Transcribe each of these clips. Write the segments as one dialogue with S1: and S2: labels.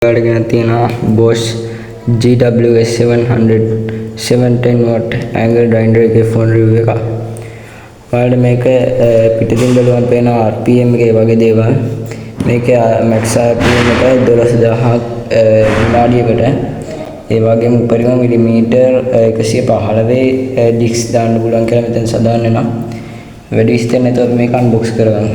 S1: ඔයාලට ගෙනත් තියෙනවා Bosch GWS 700 710 watt angle grinder එකේ ෆෝන් රිවිව් එක. ඔයාලට මේක පිටතින් බලුවම පේනවා RPM එකේ වගේ දේවල්. මේකේ max RPM එක 12000ක් විනාඩියකට. ඒ වගේම උපරිම මිලිමීටර් 115 ඩිස්ක් දාන්න පුළුවන් කියලා මෙතන සඳහන් වෙනවා. වැඩි විස්තර නැතුව අපි මේක අන්බොක්ස් කරගමු.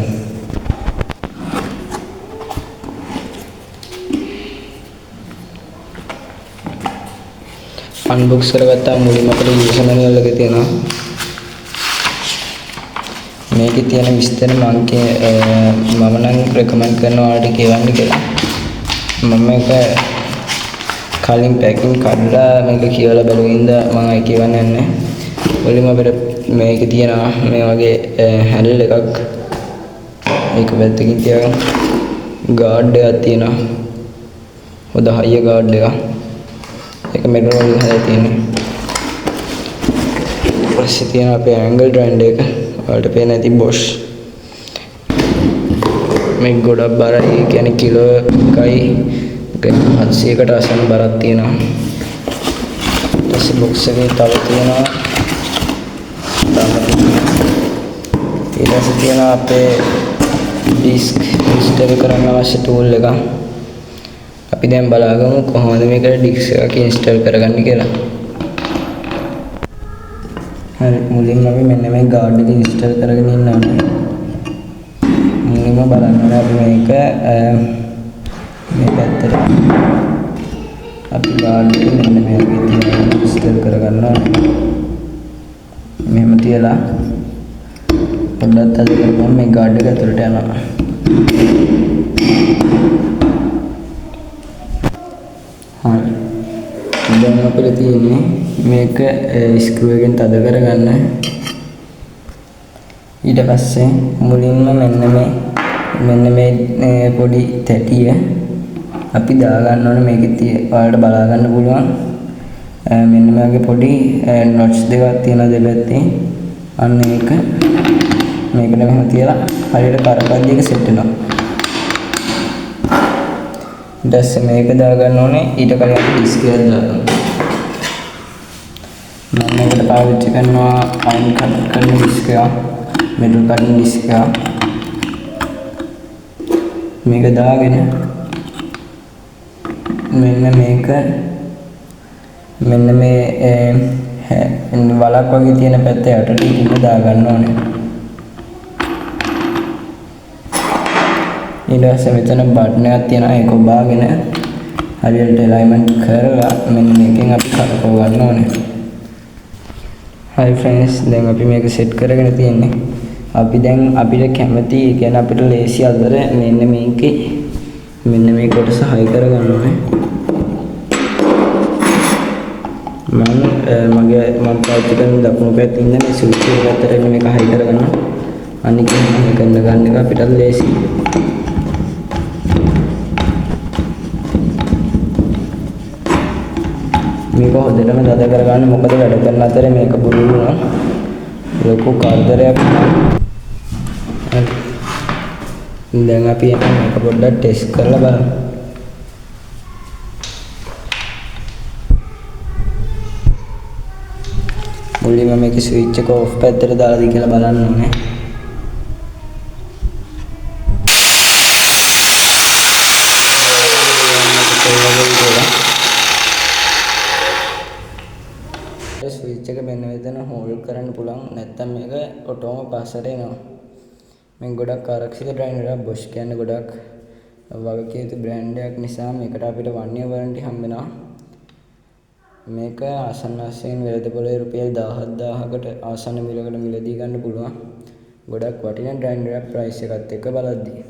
S1: අන්බොක්ස් කරගත්තාම මුලින්ම අපිට යූසර් මැනුවල් එක තියෙනවා. මේකේ තියෙන විස්තර මම නම් රෙකමන්ඩ් කරනවා ඔයාලට කියවන්න කියලා. මම මේක කලින් පැකින් කඩලා මේක කියවලා බැලුව හින්දා මම ආයි කියවන්න යන්නේ. මුලින්ම අපිට මේකේ තියෙනවා මේ වගේ හැන්ඩල් එකක්. ඒක පැත්තකින් තියාගමු. ගාඩ් එකක් තියෙනවා. හොඳ හයිය ගාඩ් එකක්. ඒක මෙටල් වලින් හදලා තියෙන්නේ. ඊපස්සේ තියෙන අපේ ඇන්ගල් ග්‍රයින්ඩර් එක. ඔයාලට පේන ඇති Bosch. මේක ගොඩක් බරයි. ඒ කියන්නේ කිලෝ 1යි 700කට ආසන්න බරක් තියෙනවා. ඊට පස්සේ බොක්ස් එකේ තව තියෙනවා. ඊට පස්සේ තියෙනවා අපේ ඩිස්ක් ඉන්ස්ටෝල් කරන්න අවශ්‍ය ටූල් එක. අපි දැන් බලාගමු කොහොමද මේකට ඩිස්ක් එකක් ඉන්ස්ටෝල් කරගන්නේ කියලා. හරි, මුලින්ම අපි මෙන්න මේ ගාඩ් එක ඉන්ස්ටෝල් කරගෙන ඉන්න ඕනේ. මුලින්ම බලන්න ඕනේ අපි මේක මේ පැත්තට අපි ගාඩ් එක මෙන්න මේ වගේ තියාගෙන ඉන්ස්ටෝල් කරගන්න ඕනේ. මෙහෙම තියලා පොඩ්ඩක් තද කරපුවම මේ ගාඩ් එක ඇතුළට යනවා. හරි. දැන් අපිට තියෙන්නේ මේක ස්ක්‍රූ එකෙන් තද කරගන්න. ඊට පස්සේ මුලින්ම මෙන්න මේ පොඩි තැටිය අපි දාගන්න ඕනේ. මේකේ ඔයාලට බලා ගන්න පුළුවන් මෙන්න මේ වගේ පොඩි නොච් දෙකක් තියෙනවා දෙපැත්තේ. අන්න ඒක මේකට මෙහෙම තියලා හරියට කරකද්දි එක සෙට් වෙනවා. ඊට පස්සේ මේක දාගන්න ඕනේ. ඊට කලින් අපි ඩිස්ක් එකක් දාගමු. මම මේකට පාවිච්චි කරනවා අයන් කට් කරන ඩිස්ක් එකක්, මෙටල් කටින් ඩිස්ක් එකක්. මේක දාගෙන මෙන්න මේක මෙන්න මේ වලක් වගේ තියෙන පැත්ත යටට ඉතින් දාගන්න ඕනේ. ඊට පස්සේ මෙතන බටන් එකක් තියෙනවා. ඒක ඔබාගෙන හරියට ඇලයින්මන්ට් කරලා මෙන්න මේකෙන් අපි කරකව ගන්න ඕනේ. හරි ෆ්‍රෙන්ඩ්ස්, දැන් අපි මේක සෙට් කරගෙන තියෙන්නේ. අපි දැන් අපිට කැමති, ඒ කියන්නේ අපිට ලේසි අතර මෙන්න මේකේ මෙන්න මේ කොටස හයි කරගන්න ඕනේ. මම මගේ මම පාවිච්චි කරන දකුණු පැත්තේ ඉඳන් මේ ස්විච් එක පැත්තට එන්න මේක හයි කරගන්න. අනික එහෙම කරන ගන්න එක අපිටත් ලේසි. මේක හොඳටම තද කරගන්න, මොකද වැඩ කරන අතරේ මේක බුරුල් වුණා ලොකු කරදරයක් වුණා. දැන් අපි එහෙනම් මේක පොඩ්ඩක් ටෙස්ට් කරලා බලමු. මුලින්ම මේකේ ස්විච් එක ඔෆ් පැත්තට දාලාද කියලා බලන්න ඕනේ. ස්විච් එක මෙන්න මෙතන හෝල්ඩ් කරන්න පුළුවන්, නැත්නම් මේක ඔටෝම පස්සට එනවා. මේක ගොඩක් ආරක්ෂිත ග්‍රයින්ඩර් එකක්. Bosch කියන්නේ ගොඩක් වගකිය යුතු බ්‍රෑන්ඩ් එකක් නිසා මේකට අපිට 1 year warranty හම්බ වෙනවා. මේක ආසන්න වශයෙන් වෙළඳ පොළේ රුපියල් 17000කට ආසන්න මිලකට මිලදී ගන්න පුළුවන්. ගොඩක් වටින ග්‍රයින්ඩර් එකක් ප්‍රයිස් එකත් එක්ක බලද්දී.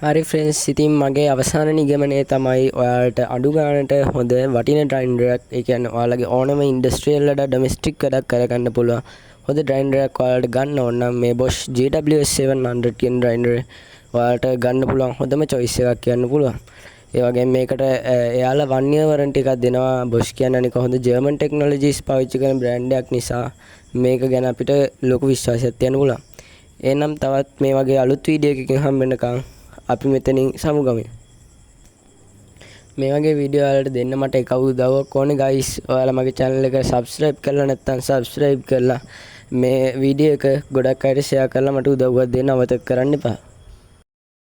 S1: හරි ෆ්‍රෙන්ඩ්ස්, ඉතින් මගේ අවසාන නිගමනය තමයි ඔයාලට අඩු ගානට හොඳ වටින ග්‍රයින්ඩර් එකක්, ඒ කියන්නේ ඔයාලගේ ඕනම ඉන්ඩස්ට්‍රියල් වැඩ, ඩොමෙස්ටික් වැඩක් කරගන්න පුළුවන් හොඳ ග්‍රයින්ඩර් එකක් ඔයාලට ගන්න ඕන නම් මේ Bosch GWS 700 කියන ග්‍රයින්ඩර් ඔයාලට ගන්න පුළුවන් හොඳම චොයිස් එකක් කියන්න පුළුවන්. ඒ වගේම මේකට එයාලා 1 year warranty එකක් දෙනවා. Bosch කියන්නේ අනික හොඳ ජර්මන් ටෙක්නොලොජිස් පාවිච්චි කරන බ්‍රෑන්ඩ් එකක් නිසා මේක ගැන අපිට ලොකු විශ්වාසයක් තියන්න පුළුවන්. එහෙනම් තවත් මේ වගේ අලුත් වීඩියෝ එකකින් හම්බ වෙනකන් අපි මෙතනින් සමුගමු. මේ වගේ වීඩියෝ ඔයාලට දෙන්න මට එක උදව්වක් ඕනේ ගයිස්. ඔයාලා මගේ channel එක subscribe කරලා නැත්නම් subscribe කරලා මේ වීඩියෝ එක ගොඩක් අයට ෂෙයා කරලා මට උදව්වක් දෙන්න අමතක කරන්න එපා.